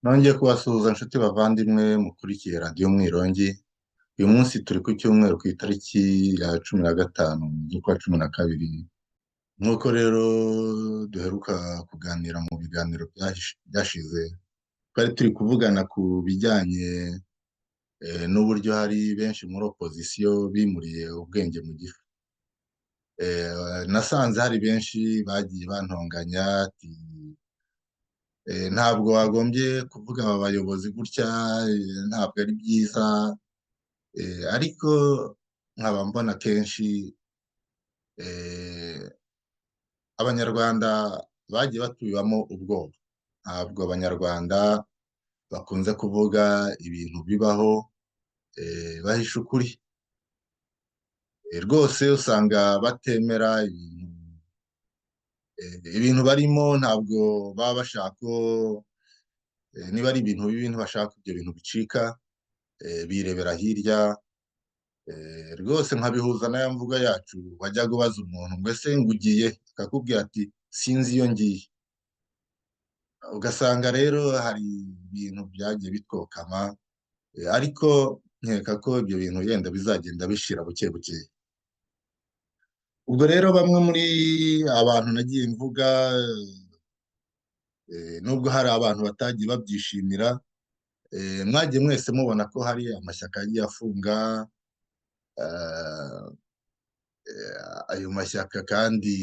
Nongeye kubasuhuza nshuti bavandimwe mukurikiye Radiyo Umwirongi. Uyu munsi turi ku cyumweru, ku itariki ya 15 z'ukwa 12. Nk'uko rero duheruka kuganira mu biganiro byashize, twari turi kuvugana ku bijyanye n'uburyo hari benshi muri opozisiyo bimuriye ubwenge mu gifu. Nasanze hari benshi bagiye bantonganya ati: "Ntabwo wagombye kuvuga aba bayobozi gutya, ntabwo ari byiza." Ariko nkaba mbona kenshi Abanyarwanda bagiye batubibamo ubwoba. Ntabwo Abanyarwanda bakunze kuvuga ibintu bibaho, bahisha ukuri. Rwose usanga batemera ibintu barimo. Ntabwo baba bashaka ko, niba ari ibintu bibi, ntibashaka ibyo bintu bicika, birebera hirya. Rwose nkabihuza na ya mvugo yacu wajyaga ubaza umuntu ngo: "Ese ngo ugiye?" Akakubwira ati: "Sinzi iyo ngiye." Ugasanga rero hari ibintu byagiye bitwokama, ariko nkeka ko ibyo bintu yenda bizagenda bishira buke buke. Ubwo rero bamwe muri abantu nagiye mvuga, nubwo hari abantu batagiye babyishimira, mwagiye mwese mubona ko hari amashyaka yagiye afunga. Ayo mashyaka kandi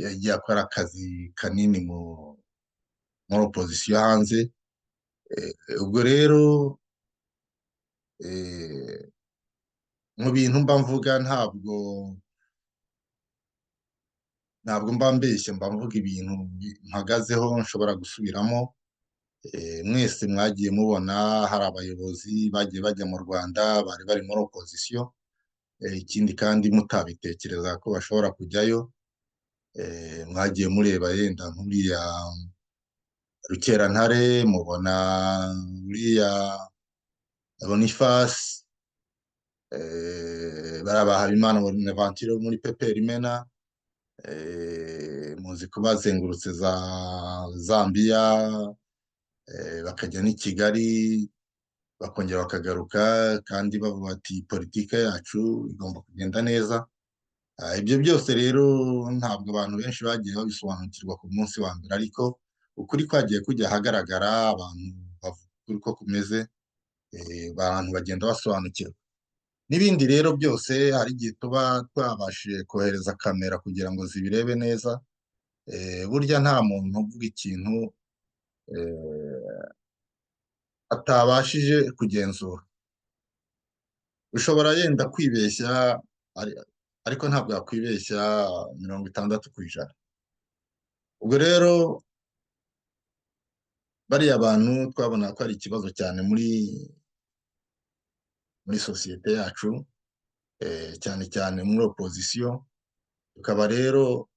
yagiye akora akazi kanini muri opozisiyo hanze. Ubwo rero mu bintu mba mvuga, ntabwo mba mbeshya, mba mvuga ibintu mpagazeho nshobora gusubiramo. Mwese mwagiye mubona hari abayobozi bagiye bajya mu Rwanda bari bari muri opozisiyo. Ikindi kandi mutabitekereza ko bashobora kujyayo. Mwagiye mureba yenda nk'uriya Rukerantare, mubona uriya Boniface, bariya ba Habimana Bonaventure wo muri PPR Imena. Muzi ko bazengurutse za Zambia, bakajya n'i Kigali, bakongera bakagaruka, kandi bavuga bati: "Politike yacu igomba kugenda neza." Ibyo byose rero ntabwo abantu benshi bagiye babisobanukirwa ku munsi wa mbere, ariko ukuri kwagiye kujya ahagaragara, abantu bavuga ukuri uko kumeze, abantu bagenda basobanukirwa. N'ibindi rero byose hari igihe tuba twabashije kohereza kamera kugira ngo zibirebe neza. Burya nta muntu uvuga ikintu atabashije kugenzura. Ushobora yenda kwibeshya, ariko ntabwo yakwibeshya 60%. Ubwo rero bariya bantu twabona ko ari ikibazo cyane muri sosiyete yacu, cyane cyane muri opozisiyo. Tukaba rero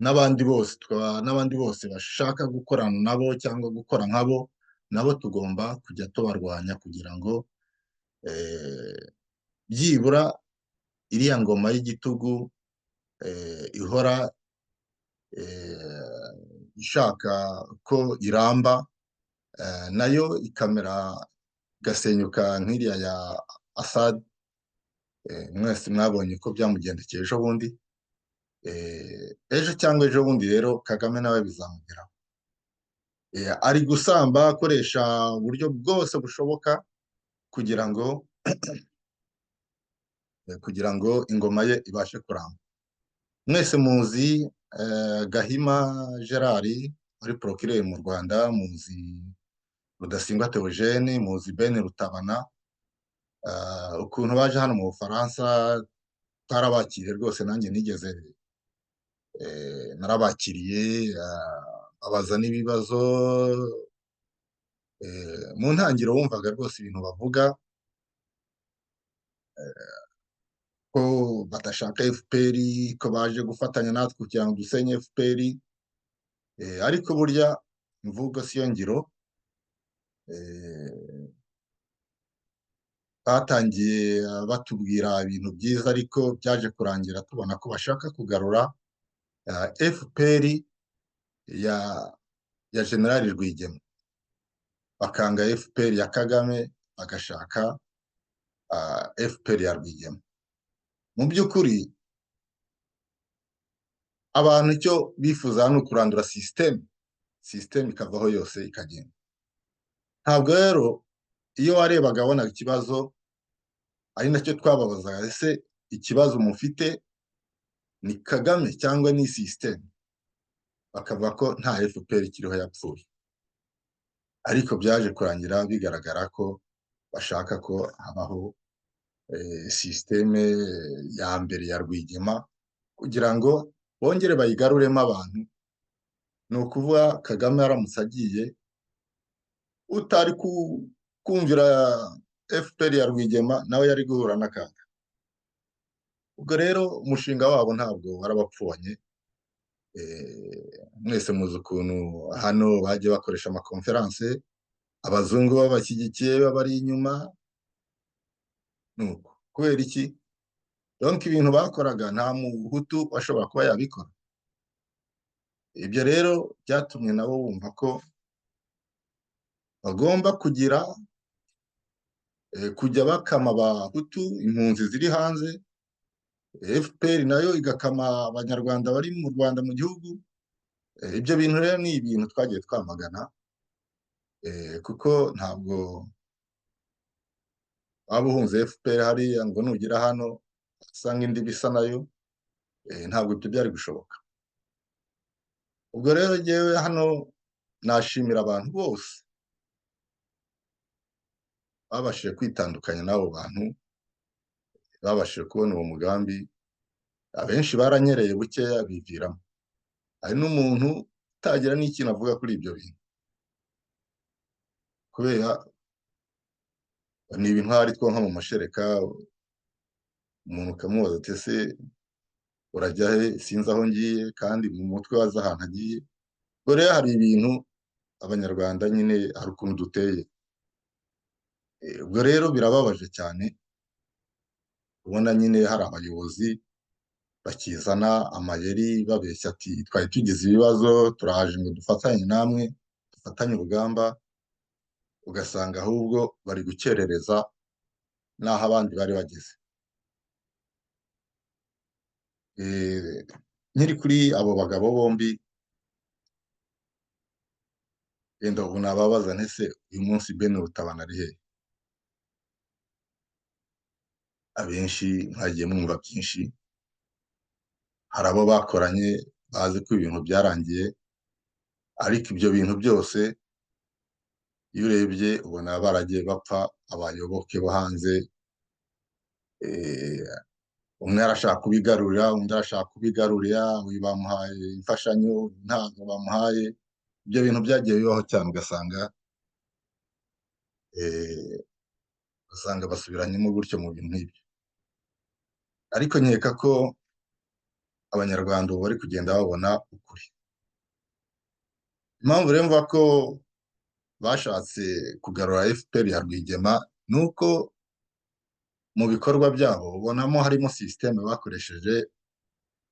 n'abandi bose, tukaba n'abandi bose bashaka gukorana nabo cyangwa gukora nkabo, nabo tugomba kujya tubarwanya kugira ngo byibura iriya ngoma y'igitugu ihora ishaka ko iramba, nayo ikamera igasenyuka nk'iriya ya Assad. Mwese mwabonye ko byamugendekeye ejo bundi. Ejo cyangwa ejo bundi rero Kagame nawe bizamugeraho. Ari gusamba akoresha uburyo bwose bushoboka kugira ngo ingoma ye ibashe kuramba. Mwese muzi Gahima Gerard wari procureur mu Rwanda, muzi Rudasingwa Theogene, muzi Ben Rutabana, ukuntu baje hano mu Bufaransa. Twarabakiriye rwose, nanjye nigeze, narabakiriye, babaza n'ibibazo. Mu ntangiriro wumvaga rwose ibintu bavuga ko badashaka FPR, ko baje gufatanya natwe kugira ngo dusenye FPR. Ariko burya imvugo siyo ngiro. Batangiye batubwira ibintu byiza, ariko byaje kurangira tubona ko bashaka kugarura FPR. ya Generali Rwigema, bakanga FPR ya Kagame, bagashaka FPR ya Rwigema. Mu by'ukuri abantu icyo bifuza ni ukurandura système, système ikavaho yose ikagenda. Ntabwo rero iyo warebaga wabonaga ikibazo, ari nacyo twababazaga: ese ikibazo mufite ni Kagame cyangwa ni système? Bakavuga ko nta FPR ikiriho, yapfuye. Ariko byaje kurangira bigaragara ko bashaka ko habaho système ya mbere ya Rwigema, kugira ngo bongere bayigaruremo abantu. Ni ukuvuga Kagame aramutse agiye, utari kumvira FPR ya Rwigema nawe yari guhura n'akaga. Ubwo rero umushinga wabo ntabwo warabapfubanye. Mwese muzi ukuntu hano bagiye bakoresha ama conférences, abazungu babashyigikiye, babari inyuma. Nuko kubera iki? Donc ibintu bakoraga nta muhutu washobora kuba yabikora. Ibyo rero byatumye nabo bumva ko bagomba kugira kujya bakama abahutu, impunzi ziri hanze, FPR nayo igakama abanyarwanda bari mu Rwanda, mu gihugu. Ibyo bintu rero ni ibintu twagiye twamagana, kuko ntabwo waba uhunze FPR hariya ngo nugera hano usanga indi bisa nayo, ntabwo ibyo byari gushoboka. Ubwo rero ngewe hano nashimira abantu bose babashije kwitandukanya n'abo bantu, babashije kubona uwo mugambi. Abenshi baranyereye bukeya biviramo. Hari n'umuntu utagira n'ikintu avuga kuri ibyo bintu, kubera ni ibintu hari two nko mu mashereka. Umuntu ukamubaza ati: "Ese urajya he?" "Sinzi aho ngiye," kandi mu mutwe wazi ahantu agiye. Ubwo rero hari ibintu abanyarwanda nyine, hari ukuntu duteye. Ubwo rero birababaje cyane ubona nyine hari abayobozi bakizana amayeri, babeshya ati: "Twari tugize ibibazo, turaje ngo dufatanye namwe, dufatanye urugamba." Ugasanga ahubwo bari gukerereza n'aho abandi bari bageze. Nkiri kuri abo bagabo bombi, yenda ubu nababaza nti: ese uyu munsi Ben Rutabana ari hehe? Abenshi mwagiye mwumva byinshi, hari abo bakoranye bazi ko ibintu byarangiye, ariko ibyo bintu byose iyo urebye ubona baragiye bapfa abayoboke bo hanze. Umwe arashaka kubigarurira, undi arashaka kubigarurira, uyu bamuhaye imfashanyo, ntabwo bamuhaye. Ibyo bintu byagiye bibaho cyane, ugasanga basubiranyemo gutyo mu bintu nk'ibyo. Ariko nkeka ko abanyarwanda ubu bari kugenda babona ukuri. Impamvu rero mvuga ko bashatse kugarura FPR ya Rwigema ni uko mu bikorwa byabo ubonamo harimo système bakoresheje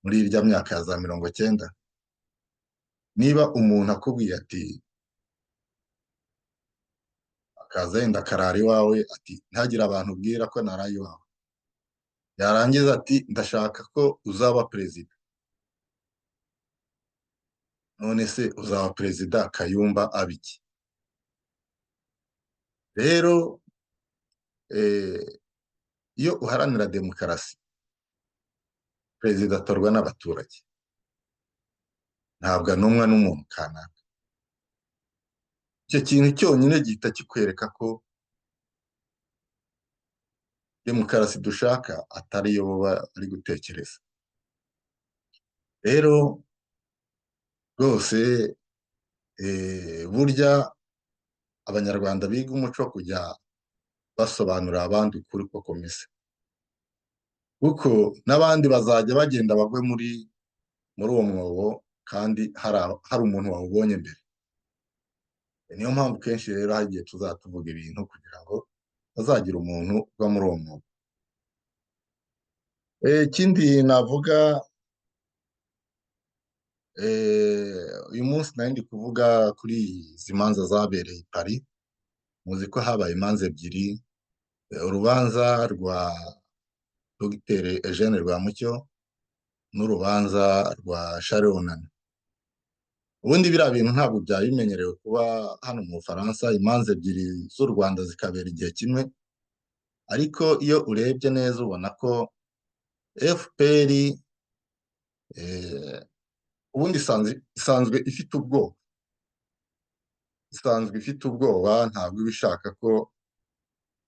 muri irya myaka ya za 90. Niba umuntu akubwiye ati, akaza yenda akarara iwawe, ati: "Ntagire abantu ubwira ko naraye iwawe," yarangiza ati: "Ndashaka ko uzaba perezida." None se uzaba perezida Kayumba aba iki? Rero iyo uharanira demokarasi, perezida atorwa n'abaturage, ntabwo anumwa n'umuntu kanaka. Icyo kintu cyonyine gihita kikwereka ko demokarasi dushaka atari yo bo bari gutekereza. Rero rwose burya abanyarwanda biga umuco wo kujya basobanurira abandi ukuri uko kumeze, kuko n'abandi bazajya bagenda bagwe muri uwo mwobo, kandi hari umuntu wawubonye mbere. Niyo mpamvu kenshi rero hari igihe tuzajya tuvuga ibintu kugira ngo hazagira umuntu ugwa muri uwo mwobo. Ikindi navuga, Uyu munsi nari ndi kuvuga kuri izi manza zabereye i Paris. Muzi ko habaye imanza ebyiri, urubanza rwa Dr Eugene Rwamucyo n'urubanza rwa Charles Onana. Ubundi biriya bintu ntabwo byari bimenyerewe kuba hano mu Bufaransa imanza ebyiri z'u Rwanda zikabera igihe kimwe, ariko iyo urebye neza ubona ko FPR ubundi isanzwe ifite ubwoba, isanzwe ifite ubwoba, ntabwo iba ishaka ko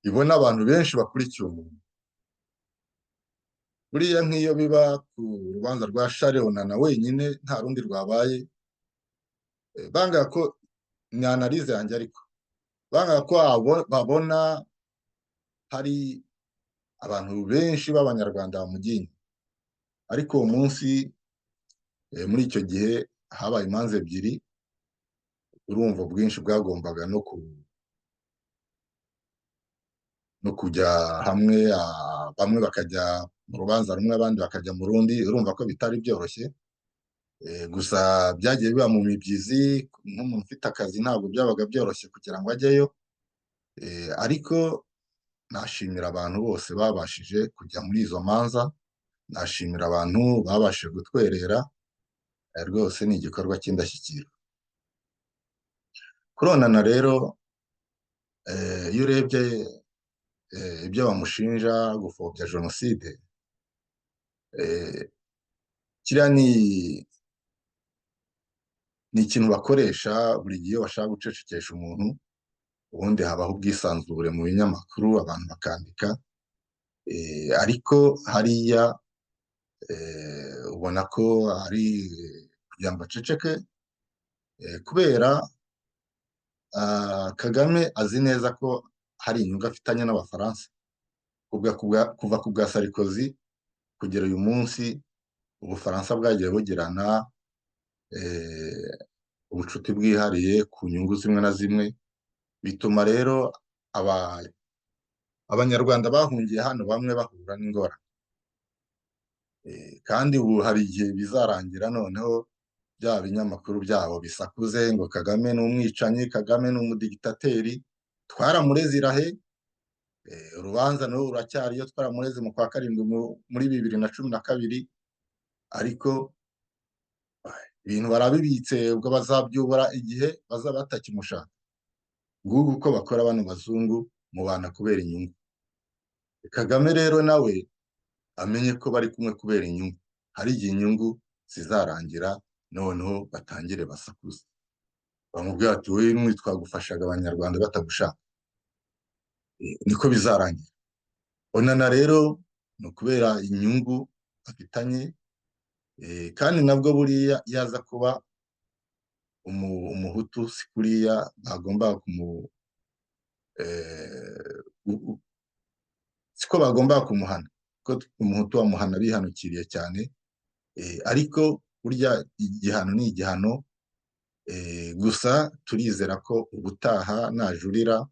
ibona abantu benshi bakurikiye umuntu. Buriya nk'iyo biba ku rubanza rwa Charles Onana wenyine nta rundi rwabaye, banga ko, ni analyse yanjye ariko, banga ko babona hari abantu benshi b'Abanyarwanda bamugiye inyuma. Ariko uwo munsi, muri icyo gihe habaye imanza ebyiri, urumva ubwinshi bwagombaga no kujya hamwe, bamwe bakajya mu rubanza rumwe abandi bakajya mu rundi, urumva ko bitari byoroshye. Gusa byagiye biba mu mibyizi, nk'umuntu ufite akazi ntabwo byabaga byoroshye kugira ngo ajyeyo, ariko nashimira abantu bose babashije kujya muri izo manza, nashimira abantu babashije gutwerera, rwose ni igikorwa cy'indashyikirwa. Kuri Onana rero, iyo urebye ibyo bamushinja gupfobya jenoside, kiriya ni ikintu bakoresha buri gihe iyo bashaka gucecekesha umuntu. Ubundi habaho ubwisanzure mu binyamakuru, abantu bakandika, ariko hariya ubona ko ari kugira ngo aceceke, kubera Kagame azi neza ko hari inyungu afitanye n'Abafaransa. Kuva ku bwa Sarkozy kugera uyu munsi, Ubufaransa bwagiye bugirana ubucuti bwihariye ku nyungu zimwe na zimwe, bituma rero Abanyarwanda bahungiye hano bamwe bahura n'ingorane. Kandi ubu hari igihe bizarangira noneho bya binyamakuru byabo bisakuze ngo Kagame ni umwicanyi, Kagame ni umudigitateri, twaramureze irahe, urubanza n'ubu ruracyariyo, twaramureze mu kwa karindwi muri 2012, ariko ibintu barabibitse, ubwo bazabyubura igihe bazaba batakimushaka. Ngubu uko bakora bano bazungu, mubana kubera inyungu. Kagame rero nawe amenye ko bari kumwe kubera inyungu, hari igihe inyungu zizarangira noneho batangire basakuze, bamubwira ati wowe n'umwe twagufashaga Abanyarwanda batagushaka. Niko bizarangira. Onana rero ni ukubera inyungu afitanye, kandi nabwo buriya yaza kuba Umuhutu si kuriya bagomba siko bagomba kumuhana, kuko Umuhutu bamuhana bihanukiriye cyane, ariko burya igihano ni igihano. Gusa turizera ko ubutaha najurira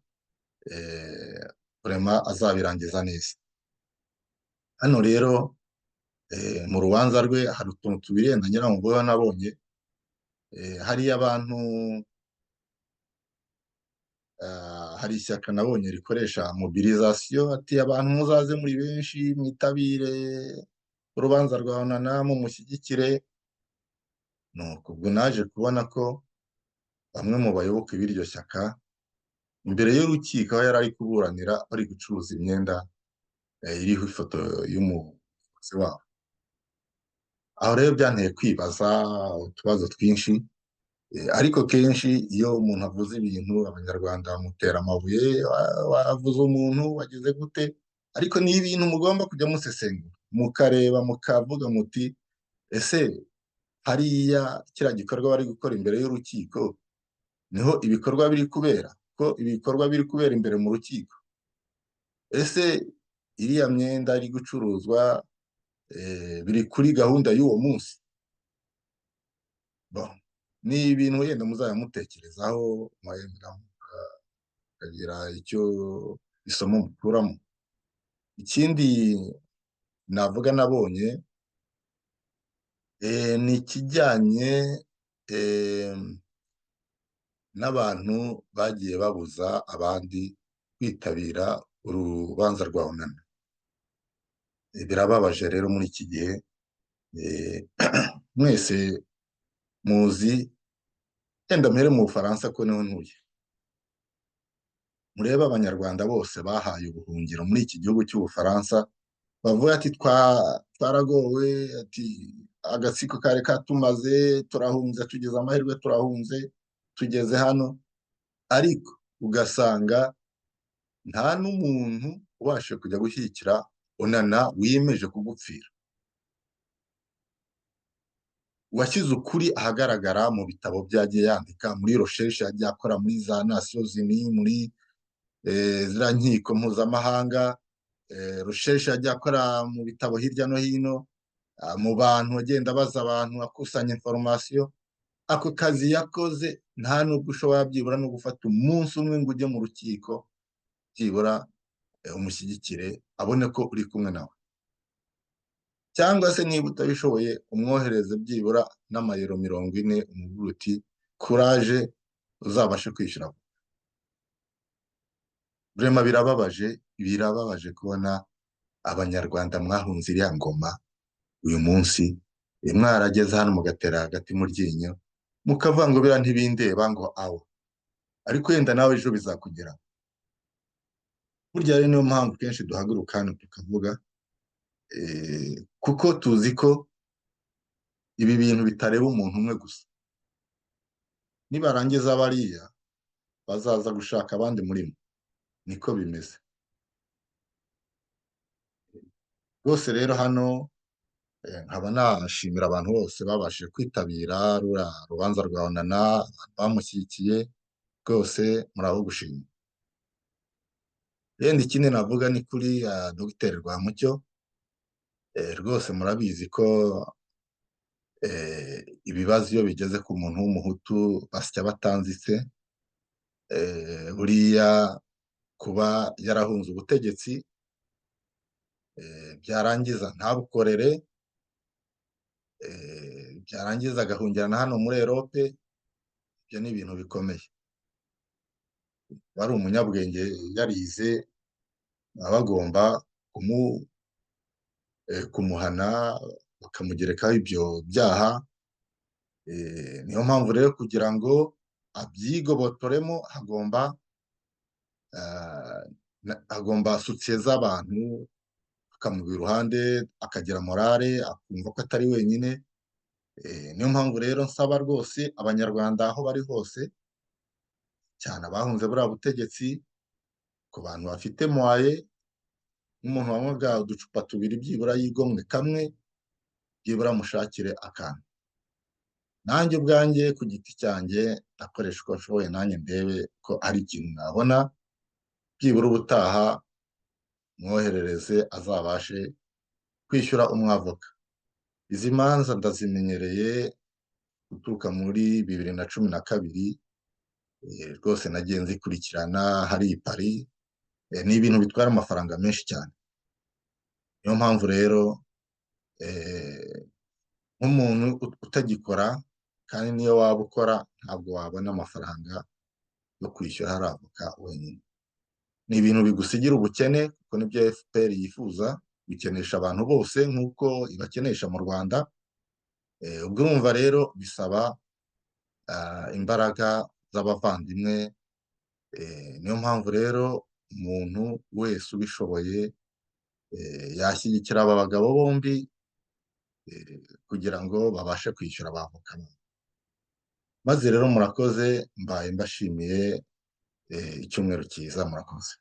vraiment azabirangiza neza. Hano rero mu rubanza rwe hari utuntu tubiri wenda ngira ngo mvugeho nabonye, hariya abantu, hari ishyaka nabonye rikoresha mobilisation, ati abantu muzaze muri benshi mwitabire urubanza rwa Onana mumushyigikire. Nuko ubwo naje kubona ko bamwe mu bayoboke b'iryo shyaka imbere y'urukiko aho yari ari kuburanira bari gucuruza imyenda iriho ifoto y'umuyobozi wabo. Aho rero byanteye kwibaza utubazo twinshi, ariko kenshi iyo umuntu avuze ibintu Abanyarwanda bamutera amabuye, wavuze umuntu wagize gute, ariko ni ibintu mugomba kujya musesengura, mukareba mukavuga muti ese hariya kiriya gikorwa bari gukora imbere y'urukiko niho ibikorwa biri kubera, ko ibikorwa biri kubera imbere mu rukiko, ese iriya myenda iri gucuruzwa biri kuri gahunda y'uwo munsi? Bon, ni ibintu wenda muzajya mutekerezaho mukagira icyo isomo mukuramo. Ikindi navuga nabonye Ni ikijyanye n'abantu bagiye babuza abandi kwitabira urubanza rwa Onana. Birababaje rero muri iki gihe, mwese muzi, yenda mpere mu Bufaransa ko niho ntuye, murebe Abanyarwanda bose bahaye ubuhungiro muri iki gihugu cy'Ubufaransa, bavuga ati twaragowe, ati agatsiko kari katumaze, turahunze, tugeze amahirwe, turahunze, tugeze hano, ariko ugasanga nta n'umuntu ubasha kujya gushyigikira Onana wiyemeje kugupfira, washyize ukuri ahagaragara mu bitabo byagiye yandika, muri recherche yagiye akora muri za Nations Unies, muri ziriya nkiko mpuzamahanga, recherche yagiye akora mu bitabo hirya no hino, mu bantu agenda abaza abantu, akusanya information. Ako kazi yakoze nta nubwo ushobora byibura no gufata umunsi umwe ngo ujye mu rukiko, byibura umushyigikire abone ko uri kumwe nawe, cyangwa se niba utabishoboye umwohereze byibura n'amayero 40, umubwire uti courage, uzabashe kwishyura. Vraiment birababaje, birababaje kubona Abanyarwanda mwahunze iriya ngoma uyu munsi mwarageze hano mugatera hagati mu ryinyo, mukavuga ngo biriya ntibindeba, ngo awo, ariko yenda nawe ejo bizakugeraho. Burya rero niyo mpamvu kenshi duhaguruka hano tukavuga, kuko tuzi ko ibi bintu bitareba umuntu umwe gusa. Nibarangiza bariya bazaza gushaka abandi muri mwe, niko bimeze rwose. Rero hano nkaba nashimira abantu bose babashije kwitabira ruriya rubanza rwa Onana, bamushyigikiye rwose, muraho gushima. Yenda ikindi navuga ni kuri Dogiteri Rwamucyo. Rwose murabizi ko ibibazo iyo bigeze ku muntu w'Umuhutu basya batanzitse. Buriya kuba yarahunze ubutegetsi, byarangiza ntabukorere, byarangiza agahungirana hano muri Europe, ibyo ni ibintu bikomeye. Wari umunyabwenge, yarize, baba bagomba kumuhana, bakamugerekaho ibyo byaha. Niyo mpamvu rero kugira ngo abyigobotoremo hagomba soutien z'abantu, bakamuba iruhande, akagira morale, akumva ko atari wenyine. Niyo mpamvu rero nsaba rwose Abanyarwanda aho bari hose, cyane abahunze buriya butegetsi, ku bantu bafite moyens, nk'umuntu wanywaga uducupa tubiri byibura yigomwe kamwe, byibura mushakire akantu. Nanjye ubwanjye ku giti cyanjye ndakoresha uko nshoboye, nanjye ndebe ko hari ikintu nabona, byibura ubutaha mwoherereze azabashe kwishyura umwavoka. Izi manza ndazimenyereye guturuka muri 2012, rwose nagiye nzikurikirana hari i Paris. Ni ibintu bitwara amafaranga menshi cyane. Niyo mpamvu rero nk'umuntu utagikora, kandi niyo waba ukora ntabwo wabona amafaranga yo kwishyura hari avoka wenyine. Ni ibintu bigusigira ubukene, kuko nibyo FPR yifuza, gukenesha abantu bose nk'uko ibakenesha mu Rwanda. Ubwo urumva rero bisaba imbaraga z'abavandimwe. Niyo mpamvu rero umuntu wese ubishoboye yashyigikira aba bagabo bombi kugira ngo babashe kwishyura abavoka babo. Maze rero murakoze, mbaye mbashimiye, icyumweru cyiza, murakoze.